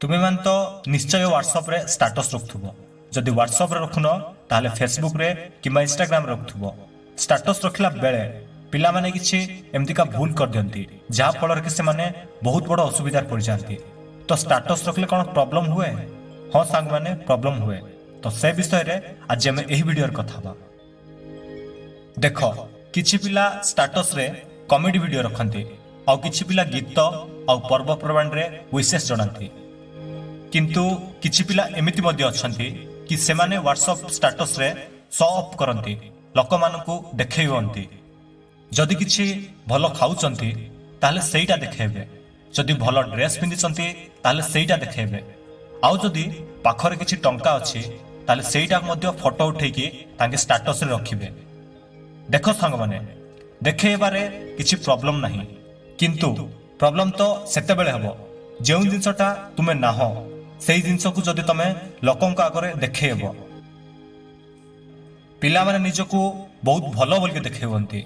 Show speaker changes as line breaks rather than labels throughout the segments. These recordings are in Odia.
ତୁମେମାନେ ତ ନିଶ୍ଚୟ ହ୍ୱାଟ୍ସଆପ୍ରେ ଷ୍ଟାଟସ୍ ରଖୁଥିବ। ଯଦି ହ୍ୱାଟ୍ସଆପ୍ରେ ରଖୁନ, ତାହେଲେ ଫେସବୁକ୍ରେ କିମ୍ବା ଇନଷ୍ଟାଗ୍ରାମରେ ରଖୁଥିବ। ଷ୍ଟାଟସ୍ ରଖିଲା ବେଳେ ପିଲାମାନେ କିଛି ଏମିତିକା ଭୁଲ କରିଦିଅନ୍ତି, ଯାହାଫଳରେ କି ସେମାନେ ବହୁତ ବଡ଼ ଅସୁବିଧାରେ ପଡ଼ିଯାଆନ୍ତି। ତ ଷ୍ଟାଟସ୍ ରଖିଲେ କ'ଣ ପ୍ରୋବ୍ଲେମ୍ ହୁଏ? ହଁ ସାଙ୍ଗମାନେ, ପ୍ରୋବ୍ଲେମ୍ ହୁଏ। ତ ସେ ବିଷୟରେ ଆଜି ଆମେ ଏହି ଭିଡ଼ିଓରେ କଥା ହେବା। ଦେଖ, କିଛି ପିଲା ଷ୍ଟାଟସରେ କମେଡି ଭିଡ଼ିଓ ରଖନ୍ତି, ଆଉ କିଛି ପିଲା ଗୀତ ଆଉ ପର୍ବପର୍ବାଣିରେ ୱିଶେସ୍ ଜଣାନ୍ତି। କିନ୍ତୁ କିଛି ପିଲା ଏମିତି ମଧ୍ୟ ଅଛନ୍ତି କି ସେମାନେ ହ୍ୱାଟ୍ସଆପ୍ ଷ୍ଟାଟସରେ ଶୋ ଅଫ୍ କରନ୍ତି, ଲୋକମାନଙ୍କୁ ଦେଖେଇ ହୁଅନ୍ତି। ଯଦି କିଛି ଭଲ ଖାଉଛନ୍ତି, ତାହେଲେ ସେଇଟା ଦେଖେଇବେ। ଯଦି ଭଲ ଡ୍ରେସ୍ ପିନ୍ଧିଛନ୍ତି, ତାହେଲେ ସେଇଟା ଦେଖେଇବେ। ଆଉ ଯଦି ପାଖରେ କିଛି ଟଙ୍କା ଅଛି, ତାହେଲେ ସେଇଟା ମଧ୍ୟ ଫଟୋ ଉଠେଇକି ତାଙ୍କେ ଷ୍ଟାଟସରେ ରଖିବେ। ଦେଖ ସାଙ୍ଗମାନେ, ଦେଖେଇବାରେ କିଛି ପ୍ରୋବ୍ଲେମ୍ ନାହିଁ। କିନ୍ତୁ ପ୍ରୋବ୍ଲେମ୍ ତ ସେତେବେଳେ ହେବ, ଯେଉଁ ଜିନିଷଟା ତୁମେ ନାହଁ, ସେଇ ଜିନିଷକୁ ଯଦି ତମେ ଲୋକଙ୍କ ଆଗରେ ଦେଖେଇବ। ପିଲାମାନେ ନିଜକୁ ବହୁତ ଭଲ ବୋଲିକି ଦେଖେଇବନ୍ତି।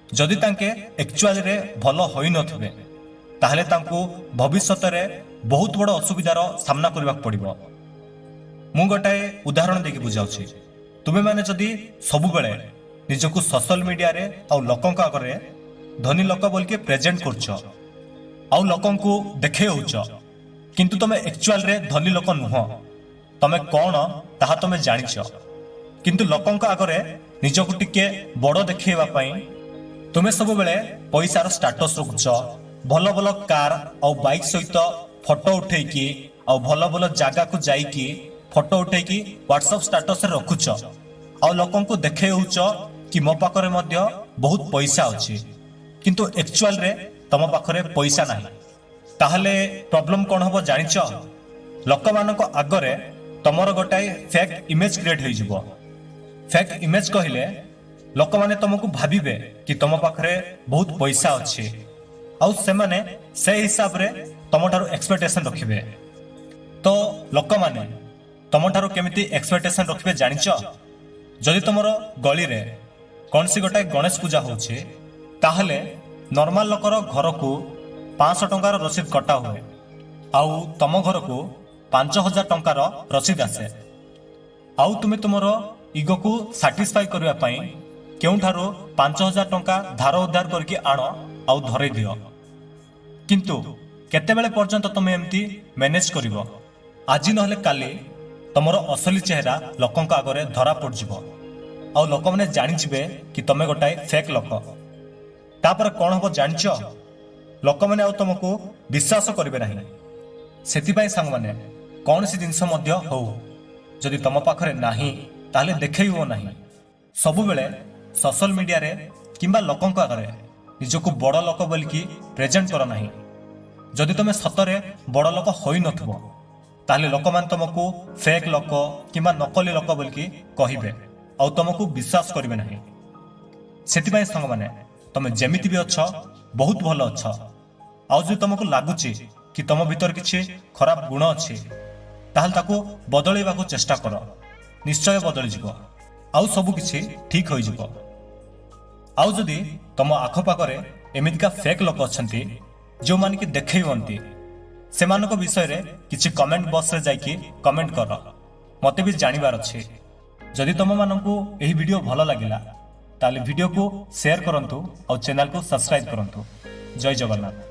ଯଦି ତାଙ୍କେ ଆକ୍ଚୁଆଲିରେ ଭଲ ହୋଇନଥିବେ, ତାହେଲେ ତାଙ୍କୁ ଭବିଷ୍ୟତରେ ବହୁତ ବଡ଼ ଅସୁବିଧାର ସାମ୍ନା କରିବାକୁ ପଡ଼ିବ। ମୁଁ ଗୋଟାଏ ଉଦାହରଣ ଦେଇକି ବୁଝାଉଛି। ତୁମେମାନେ ଯଦି ସବୁବେଳେ ନିଜକୁ ସୋସିଆଲ ମିଡିଆରେ ଆଉ ଲୋକଙ୍କ ଆଗରେ ଧନୀ ଲୋକ ବୋଲିକି ପ୍ରେଜେଣ୍ଟ କରୁଛ ଆଉ ଲୋକଙ୍କୁ ଦେଖେଇ ହଉଛ, କିନ୍ତୁ ତମେ ଆକ୍ଚୁଆଲରେ ଧନୀ ଲୋକ ନୁହଁ, ତମେ କ'ଣ ତାହା ତମେ ଜାଣିଛ, କିନ୍ତୁ ଲୋକଙ୍କ ଆଗରେ ନିଜକୁ ଟିକେ ବଡ଼ ଦେଖେଇବା ପାଇଁ ତୁମେ ସବୁବେଳେ ପଇସାର ଷ୍ଟାଟସ୍ ରଖୁଛ, ଭଲ ଭଲ କାର୍ ଆଉ ବାଇକ୍ ସହିତ ଫଟୋ ଉଠେଇକି ଆଉ ଭଲ ଭଲ ଜାଗାକୁ ଯାଇକି ଫଟୋ ଉଠେଇକି ହ୍ୱାଟ୍ସଆପ୍ ଷ୍ଟାଟସରେ ରଖୁଛ ଆଉ ଲୋକଙ୍କୁ ଦେଖେଇ ହଉଛ କି ମୋ ପାଖରେ ମଧ୍ୟ ବହୁତ ପଇସା ଅଛି। କିନ୍ତୁ ଆକ୍ଚୁଆଲରେ ତମ ପାଖରେ ପଇସା ନାହିଁ। ତାହେଲେ ପ୍ରୋବ୍ଲେମ କ'ଣ ହବ ଜାଣିଛ? ଲୋକମାନଙ୍କ ଆଗରେ ତମର ଗୋଟାଏ ଫେକ୍ ଇମେଜ କ୍ରିଏଟ୍ ହେଇଯିବ। ଫେକ୍ ଇମେଜ କହିଲେ ଲୋକମାନେ ତମକୁ ଭାବିବେ କି ତମ ପାଖରେ ବହୁତ ପଇସା ଅଛି, ଆଉ ସେମାନେ ସେ ହିସାବରେ ତମଠାରୁ ଏକ୍ସପେକ୍ଟେସନ ରଖିବେ। ତ ଲୋକମାନେ ତମଠାରୁ କେମିତି ଏକ୍ସପେକ୍ଟେସନ ରଖିବେ ଜାଣିଛ? ଯଦି ତମର ଗଳିରେ କୌଣସି ଗୋଟାଏ ଗଣେଶ ପୂଜା ହଉଛି, ତାହେଲେ ନର୍ମାଲ ଲୋକର ଘରକୁ 500 ଟଙ୍କାର ରସିଦ କଟା ହୁଏ ଆଉ ତମ ଘରକୁ 5000 ଟଙ୍କାର ରସିଦ ଆସେ। ଆଉ ତୁମେ ତୁମର ଇଗୋକୁ ସାଟିସ୍ଫାଇ କରିବା ପାଇଁ କେଉଁଠାରୁ 5000 ଟଙ୍କା ଧାର ଉଦ୍ଧାର କରିକି ଆଣ ଆଉ ଧରେଇ ଦିଅ। କିନ୍ତୁ କେତେବେଳେ ପର୍ଯ୍ୟନ୍ତ ତମେ ଏମିତି ମ୍ୟାନେଜ କରିବ? ଆଜି ନହେଲେ କାଲି ତମର ଅସଲି ଚେହେରା ଲୋକଙ୍କ ଆଗରେ ଧରା ପଡ଼ିଯିବ ଆଉ ଲୋକମାନେ ଜାଣିଯିବେ କି ତମେ ଗୋଟାଏ ଫେକ୍ ଲୋକ। ତାପରେ କ'ଣ ହବ ଜାଣିଛ? ଲୋକମାନେ ଆଉ ତମକୁ ବିଶ୍ୱାସ କରିବେ ନାହିଁ। ସେଥିପାଇଁ ସାଙ୍ଗମାନେ, କୌଣସି ଜିନିଷ ମଧ୍ୟ ହଉ, ଯଦି ତମ ପାଖରେ ନାହିଁ, ତାହେଲେ ଦେଖେଇ ହୁଅ ନାହିଁ। ସବୁବେଳେ ସୋସିଆଲ ମିଡିଆରେ କିମ୍ବା ଲୋକଙ୍କ ଆଗରେ ନିଜକୁ ବଡ଼ ଲୋକ ବୋଲିକି ପ୍ରେଜେଣ୍ଟ କର ନାହିଁ। ଯଦି ତମେ ସତରେ ବଡ଼ ଲୋକ ହୋଇନଥିବ, ତାହେଲେ ଲୋକମାନେ ତମକୁ ଫେକ୍ ଲୋକ କିମ୍ବା ନକଲି ଲୋକ ବୋଲିକି କହିବେ ଆଉ ତମକୁ ବିଶ୍ୱାସ କରିବେ ନାହିଁ। ସେଥିପାଇଁ ସାଙ୍ଗମାନେ, ତମେ ଯେମିତି ବି ଅଛ, ବହୁତ ଭଲ ଅଛ। ଆଉ ଯଦି ତମକୁ ଲାଗୁଛି କି ତମ ଭିତରେ କିଛି ଖରାପ ଗୁଣ ଅଛି, ତାହେଲେ ତାକୁ ବଦଳେଇବାକୁ ଚେଷ୍ଟା କର। ନିଶ୍ଚୟ ବଦଳିଯିବ ଆଉ ସବୁ କିଛି ଠିକ୍ ହୋଇଯିବ। ଆଉ ଯଦି ତମ ଆଖପାଖରେ ଏମିତିକା ଫେକ୍ ଲୋକ ଅଛନ୍ତି, ଯେଉଁମାନେ କି ଦେଖେଇ ହୁଅନ୍ତି, ସେମାନଙ୍କ ବିଷୟରେ କିଛି କମେଣ୍ଟ ବକ୍ସରେ ଯାଇକି କମେଣ୍ଟ କର। ମୋତେ ବି ଜାଣିବାର ଅଛି। ଯଦି ତମମାନଙ୍କୁ ଏହି ଭିଡ଼ିଓ ଭଲ ଲାଗିଲା, ତାହେଲେ ଭିଡ଼ିଓକୁ ସେୟାର କରନ୍ତୁ ଆଉ ଚ୍ୟାନେଲକୁ ସବସ୍କ୍ରାଇବ୍ କରନ୍ତୁ। ଜୟ ଜଗନ୍ନାଥ।